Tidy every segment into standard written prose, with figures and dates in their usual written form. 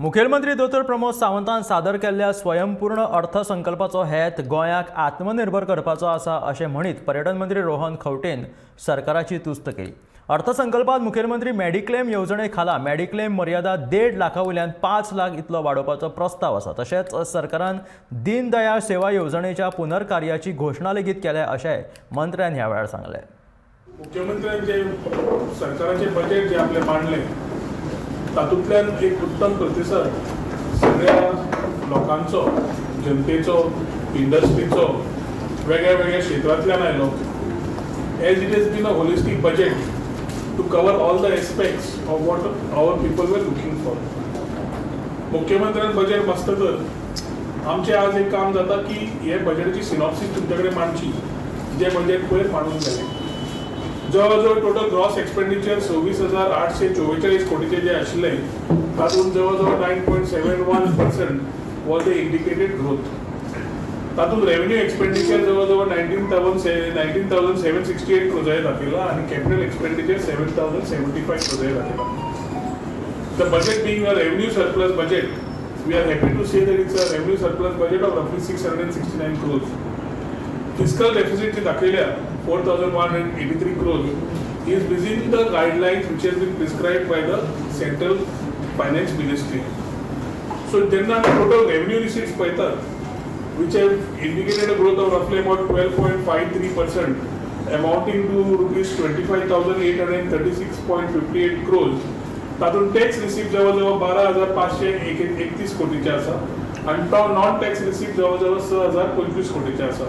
मुखेलमंत्री दोतोर प्रमोद सावंतान सादर केल्ल्या स्वयंपूर्ण अर्थसंकल्पाचो हेत गोंयाक आत्मनिर्भर करपाचो आसा, अशें म्हणीत पर्यटन मंत्री रोहन खंवटेन सरकाराची तुस्त केली. अर्थसंकल्पात मुखेलमंत्री मेडिक्लेम येवजणे खाला मेडिक्लेम मर्यादा 1.5 लाखा वयल्यान 5 लाख इतलो वाडोवपाचो प्रस्ताव आसा. तशेंच सरकारान दीनदयाळ सेवा येवजणेच्या पुनर्कार्याची घोशणा लेगीत केल्या, अशेंय मंत्र्यान ह्या वेळार सांगलें. मुख्यमंत्र्यान जे सरकाराचे बजेट जे आपले मांडले, तातूंतल्यान एक उत्तम प्रतिसाद सगळ्या लोकांचो, जनतेचो, इंडस्ट्रीचो वेगळ्या वेगळ्या क्षेत्रांतल्यान आयलो, as it has been a holistic budget to cover all the aspects of what our people were looking for. मुख्यमंत्र्यान बजेट बसतकच आमचें आज एक काम जाता की हे बजेटाची सिनॉप्सीस तुमचे कडेन मांडची, जे बजेट पयर मांडून गेलें. जवळ जवळ टोटल ग्रॉस एक्सपेंडिचर 26,844 कोटीचे जे आशिल्ले, तातूंत जवळ जवळ 9.71% was the indicated growth. तातूंत रेव्हेन्यू एक्सपेंडिचर जवळ जवळ 19,768 क्रोजाय दाखयला आनी कॅपिटल एक्सपेंडिचर 7,075 क्रोजाय दाखयला. The budget being a revenue surplus budget, we are happy to say that it's a revenue surplus budget of roughly 669 crores. Fiscal deficit जी दाखयल्या, 4,183 crores, is within the guidelines which has been prescribed by the Central Finance Ministry. So जेन्ना आमी total revenue receipts पळयतात, which have indicated a growth of roughly about 12.53%, amounting to rupees 25,836.58 crores. तातूंत tax receipt जवळ जवळ 12,531 कोटीचे आसा आनी तो non tax receipt जवळ जवळ 6,025 कोटीचे आसा.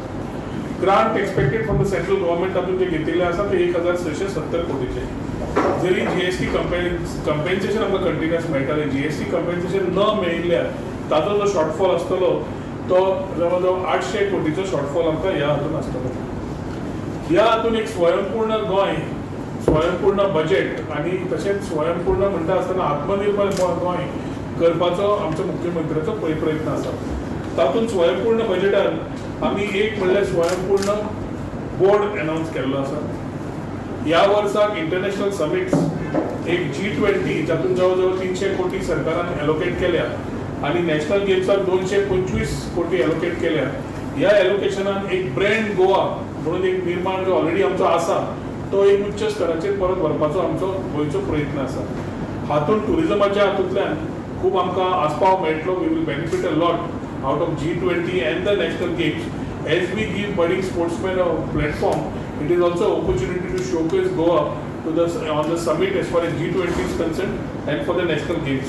Grant expected from the central government तातूंत जे घेतिल्ले आसा ते 1670 कोटीचे. जरी जीएसटी कंपेन्सेशन आमकां कंटिन्युअस मेळटालें, जीएसटी कंपेन्सेशन न मेळिल्ल्यान ताचो जो शॉर्टफॉल आसतलो, तो जवळ जवळ 800 कोटीचो शॉर्टफॉल आमकां ह्या हातून आसतलो. ह्या हातून एक स्वयंपूर्ण गोंय, स्वयंपूर्ण बजेट आनी तशेंच स्वयंपूर्ण म्हणटा आसतना आत्मनिर्भर गोंय करपाचो आमच्या मुख्यमंत्र्याचो प्रयत्न आसा. तातूंत स्वयंपूर्ण बजेटान आमी एक म्हणल्यार स्वयंपूर्ण बोर्ड अनावन्स केल्लो आसा. ह्या वर्साक इंटरनॅशनल समिट्स, एक जी 20, जातून जवळ जवळ 300 कोटी सरकारान एलोकेट केल्या आनी नॅशनल गेम्साक 225 कोटी एलोकेट केल्या. ह्या एलोकेशनान एक ब्रँड गोवा म्हणून एक निर्माण जो ऑलरेडी आमचो आसा, तो एक उच्च स्तराचेर परत व्हरपाचो आमचो गोंयचो प्रयत्न आसा. हातूंत ट्युरिजमाच्या हातूंतल्यान खूब आमकां आस्पाव मेळटलो. We will benefit a lot out of G20 and the national games. As we give budding sportsmen a platform, it is also opportunity to showcase Goa to the on the summit as far as G20 is concerned and for the national games.